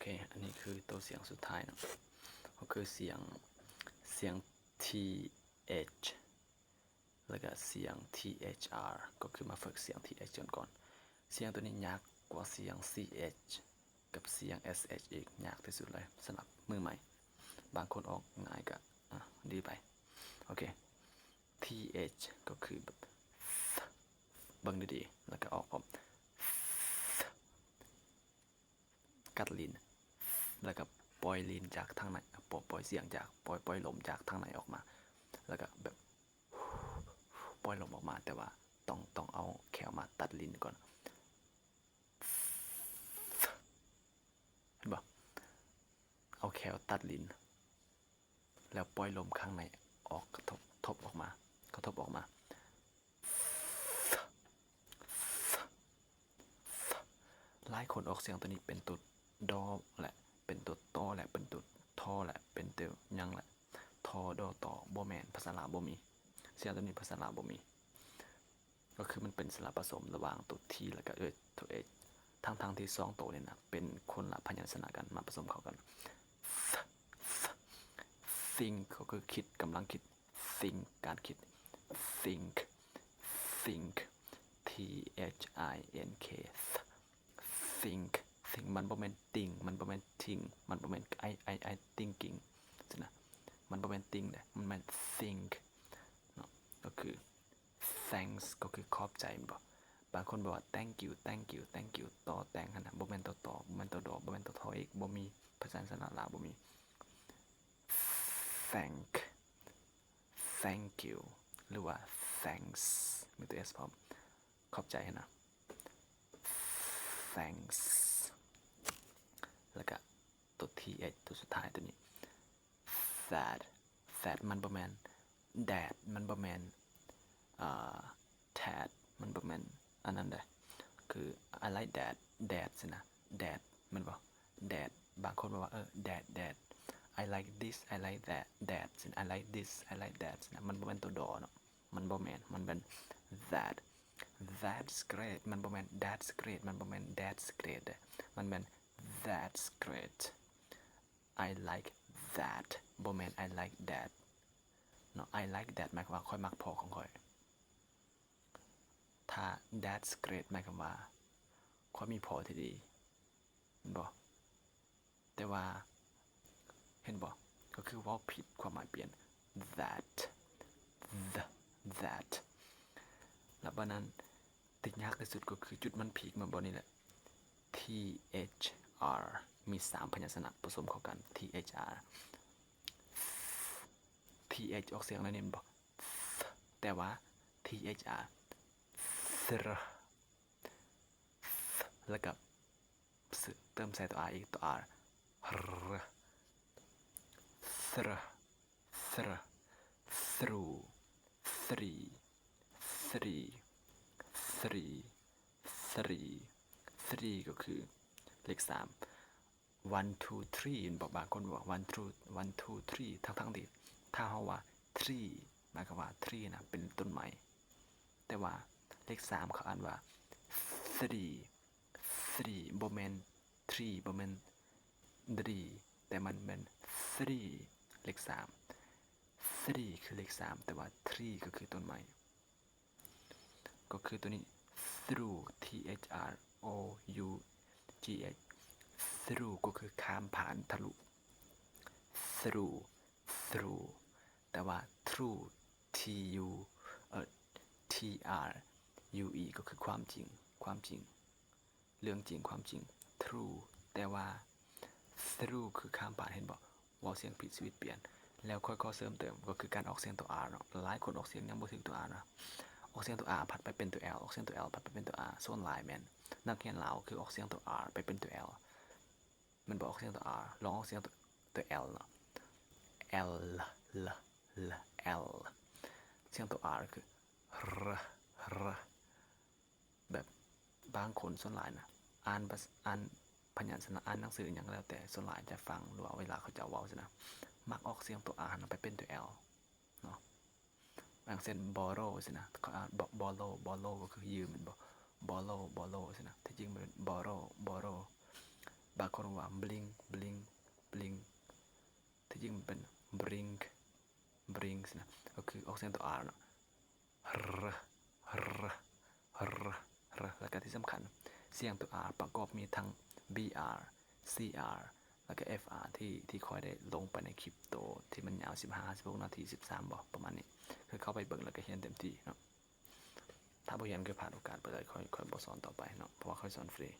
ເຄ ອັນນີ້ຄືໂຕສຽງສຸດທ້າຍເນາະ ກໍຄືສຽງ ສຽງ th ແລ້ວກະສຽງ thr ກໍຄືມາຝຶກສຽງ th ກ່ອນກ່ອນ. ສຽງໂຕນີ້ຍາກກວ່າສຽງ ch ກັບສຽງ sh ອີກ, ຍາກທີ່ສຸດເລີຍສຳລັບມືໃໝ່. ບາງຄົນອອກງ່າຍກະ ອາ ດີໄປ. ໂອເຄ th ກໍຄືແບບ ເບິ່ງດີໆ ແລ້ວກະອອກພ້ອມ ກັດລີ້ນ ແລ້ວກະປ່ອຍລີ້ນຈາກທາງໃນ ປ່ອຍ ປ່ອຍສຽງຈາກ ປ່ອຍ ປ່ອຍລົມຈາກທາງໃນອອກມາ ແລ້ວກະແບບ ປ່ອຍລົມອອກມາ ແຕ່ວ່າຕ້ອງ ຕ້ອງເອົາແຂ້ວມາຕັດລີ້ນກ່ອນ ເຫັນບໍ່? ເອົາແຂ້ວຕັດລີ້ນ ແລ້ວປ່ອຍລົມຂ້າງໃນອອກ ກະທົບ ທົບອອກມາ ກະທົບອອກມາ. ຫຼາຍຄົນອອກສຽງໂຕນີ້ເປັນໂຕດໍ ແລະ ເປັນໂຕຕໍ ແລະ ເປັນໂຕທໍ ແລະ ເປັນໂຕຫຍັງ ແລະ ທໍ ດໍ ຕໍ ບໍ່ແມ່ນ, ພາສາລາວບໍ່ມີ. ສຽງໂຕນີ້ພາສາລາວບໍ່ມີ. ກໍຄືມັນເປັນສະຫຼະປະສົມລະຫວ່າງໂຕ t ແລ້ວກະ h ໂຕ h ທັງໆທີ່ສອງໂຕນີ້ນະ ເປັນຄົນລະພະຍັນຊະນະກັນ ມາປະສົມເຂົ້າກັນ. Th, th, think ກໍຄືຄິດ, ກຳລັງຄິດ, think ການຄິດ, think, think, t h i n k, th, think, think ມັນບໍ່ແມ່ນຕິງ ມັນບໍ່ແມ່ນທິງ ມັນບໍ່ແມ່ນ I, I, I thinking ຊີ້ນະ ມັນບໍ່ແມ່ນຕິງເດ້ ມັນແມ່ນ think ເນາະ ກໍຄື thanks ກໍຄືຂອບໃຈ ແມ່ນບໍ່? ບາງຄົນບອກວ່າ thank you, thank you, thank you ຕໍ່ແຕ່ງຫັ້ນນະ ບໍ່ແມ່ນຕໍ່ ຕໍ່ ບໍ່ແມ່ນຕໍ່ ດໍ ບໍ່ແມ່ນຕໍ່ ທໍ ອີກ ບໍ່ມີ ພາສາຊະນະລາວບໍ່ມີ. Thank, thank you ຫຼືວ່າ thanks ມີຕົວ s ພ້ອມ ຂອບໃຈຫັ້ນນະ thanks ແລ້ວກະຕົວ th ຕົວສຸດທ້າຍຕົວນີ້ that, that ມັນບໍ່ແມ່ນ that ມັນບໍ່ແມ່ນ ເອີ that ມັນບໍ່ແມ່ນອັນນັ້ນເດ້ ຄື I like that, that ຊີ້ນະ that ແມ່ນບໍ່? That ບາງຄົນບອກວ່າ ເອີ that, that I like this, I like that, that ຊີ້ນະ I like this, I like that ຊີ້ນະ ມັນບໍ່ແມ່ນຕົວ ดอ ເນາະ ມັນບໍ່ແມ່ນ ມັນແມ່ນ that, that's great ມັນບໍ່ແມ່ນ that's great ມັນບໍ່ແມ່ນ that's great ເດ້ ມັນແມ່ນ that's great. I like that ບໍ່ແມ່ນ I like that ເນາະ I like that ໝາຍຄວາມວ່າຂ້ອຍມັກພໍ່ຂອງຂ້ອຍ ຖ້າ that's great ໝາຍຄວາມວ່າຂ້ອຍມີພໍ່ທີ່ດີ ແມ່ນບໍ່? ແຕ່ວ່າ ເຫັນບໍ່? ກໍຄືເວົ້າຜິດ ຄວາມໝາຍປ່ຽນ that, th, that ແລ້ວບາດນັ້ນ ທີ່ຍາກທີ່ສຸດກໍຄືຈຸດມັນພີກມາບ່ອນນີ້ແຫຼະ th r ມີສາມພະຍັນຊະນະປະສົມເຂົ້າກັນ th r th ອອກສຽງແນວນີ້ແມ່ນບໍ່ th ແຕ່ວ່າ th r thr th ແລ້ວກໍເຕີມໃສ່ຕົວ r ອີກຕົວ r hr thr thr through three three three three three ກໍຄືເລກສາມ one two three ແມ່ນບໍ່? ບາງຄົນບອກ one two one two three ທັງໆທີ່ຖ້າເຮົາວ່າ three ໝາຍຄວາມວ່າ three ນະເປັນຕົ້ນໄມ້ ແຕ່ວ່າເລກສາມເຂົາອ່ານວ່າ three three ບໍ່ແມ່ນ three ບໍ່ແມ່ນ three ແຕ່ມັນແມ່ນ three ເລກສາມ three ຄືເລກສາມ ແຕ່ວ່າ three ກໍຄືຕົ້ນໄມ້ ກໍຄືຕົວນີ້ through t h r o u g h through ກໍຄືຂ້າມຜ່ານ ທະລຸ through through ແຕ່ວ່າ true t u ເອີ t r u e ກໍຄືຄວາມຈິງ ຄວາມຈິງ ເລື່ອງຈິງ ຄວາມຈິງ true ແຕ່ວ່າ through ຄືຂ້າມຜ່ານ ເຫັນບໍ່? ເວົ້າສຽງຜິດ ຊີວິດປ່ຽນ. ແລ້ວຂ້ອຍຂໍເສີມເຕີມ ກໍຄືການອອກສຽງຕົວ r ເນາະ. ຫຼາຍຄົນອອກສຽງຍັງບໍ່ຖືກຕົວ r ນະ. ອອກສຽງຕົວ r ພັດໄປເປັນຕົວ l ອອກສຽງຕົວ l ພັດໄປເປັນຕົວ r. ສ່ວນຫຼາຍແມ່ນນັກຮຽນລາວ ຄືອອກສຽງຕົວ r ໄປເປັນຕົວ l ແມ່ນບໍ່? ອອກສຽງຕົວ r ລອງອອກສຽງຕົວ l ເນາະ. l l l l ສຽງຕົວ r ຄື r r ແບບບາງຄົນສ່ວນຫຼາຍນະ ອ່ານພະ ອ່ານພະຍັນຊະນະ ອ່ານໜັງສືຫຍັງກໍແລ້ວແຕ່ ສ່ວນຫຼາຍຈະຟັງ ຫຼືວ່າເວລາເຂົາເຈົ້າເວົ້າຊີ້ນະ ມັກອອກສຽງຕົວ r ຫັ້ນນະ ໄປເປັນຕົວ l ເນາະ. ຢ່າງເຊັ່ນ ບໍໂຣຊີ້ນະ ເຂົາອ່ານ ບ ບໍໂລ ບໍໂລ ກໍຄືຢືມແມ່ນບໍ່? ບໍໂລ ບໍໂລຊີ້ນະ ທີ່ຈິງມັນເປັນ ບໍໂຣ ບໍໂຣ. ບາງຄົນເວົ້າ blink blink blink ທີ່ຈິງມັນເປັນ brink brink ຊີ້ນະ ກໍຄືອອກສຽງຕົວ R ເນາະ ແລ້ວກໍທີ່ສຳຄັນ ສຽງຕົວ R ປະກອບມີທັງ BR CR ແລ້ວກໍ FR ທີ່ ທີ່ຂ້ອຍໄດ້ລົງໄປໃນຄລິບໂຕທີ່ມັນຍາວສິບຫ້າ ສິບຫົກນາທີ ສິບສາມ ບໍ່ ປະມານນີ້ ຄືເຂົ້າໄປເບິ່ງແລ້ວກໍຮຽນເຕັມທີ່ເນາະ. ຖ້າບໍ່ຮຽນກໍພາດໂອກາດໄປເລີຍ ຂ້ອຍ ຂ້ອຍບໍ່ສອນຕໍ່ໄປເນາະ ເພາະວ່າຂ້ອຍສອນຟຣີ.